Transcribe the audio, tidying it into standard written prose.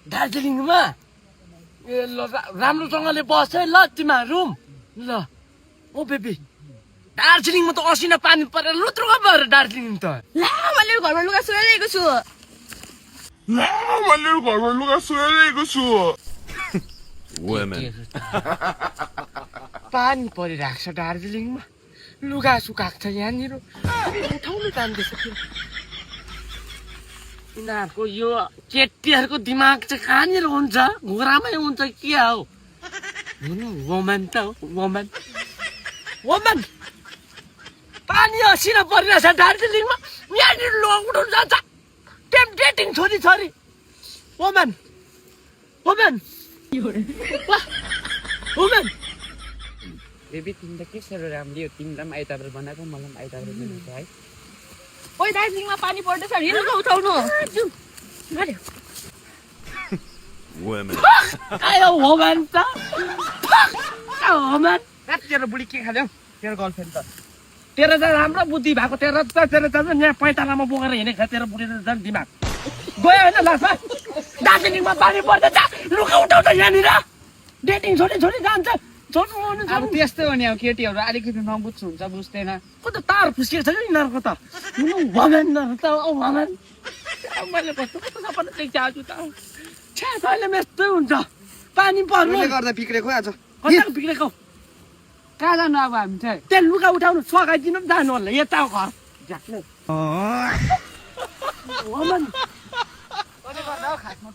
दार्जिलिङमा ए ल राम्रोसँगले बस है ल तिमीहरू ल ओ बेबी दार्जिलिङमा त असिना पानी परेर लुत्रुको पऱ्यो दार्जिलिङ त ला मैले घरमा लुगा सुकाइरहेको छु पानी परिरहेको छ दार्जिलिङमा लुगा सुकाएको छ यहाँनिर उठाउनु जान्दैछ यिनीहरूको यो केटीहरूको दिमाग चाहिँ कहाँनिर हुन्छ घुरामै हुन्छ के हो वोमन त हो वोमन वोमन पानी असिना परिरहेछ दार्जिलिङमा यहाँनिर लकडाउन जान्छ डेटिङ छोरी छोरी वोमन वोमन वोमन बेबी तिमीलाई के साह्रो राम्रो तिमीलाई पनि आइतबार बनाएको मलाई पनि आइतबार बनाएको है ओइ दार्जिलिङमा पानी पर्दैछ हिँड्नु उठाउनु आयो वोमन त वोमन तेरो बुढी के खाल्यो तेरो गर्लफ्रेन्ड त तेरो त राम्रो बुद्धि भएको तेरो त यहाँ पैतालामा बोकेर हिँडेको छ तेरो बुढी त झन् दिमाग गयो होइन लास्टमा दार्जिलिङमा पानी पर्दैछ लुगा उठाउँछ यहाँनिर डेटिङ छोरी छोरी जान्छ अब त्यस्तै हो नि अब केटीहरू अलिकति नबुझ्छु हुन्छ बुझ्दैन कता तार फुस्किएको छ कि यिनीहरूको त वमेन त वमेन मैले कस्तो कस्तो सपना देख्छ आज त छ्या कहिले यस्तै हुन्छ पानी पर्नु गर्दा बिग्रेको आज कता बिग्रेको कहाँ जानु अब हामी चाहिँ त्यहाँ लुगा उठाउनु सघाइदिनु पनि जानु होला यता घर झ्याक्नु वमेन खासमा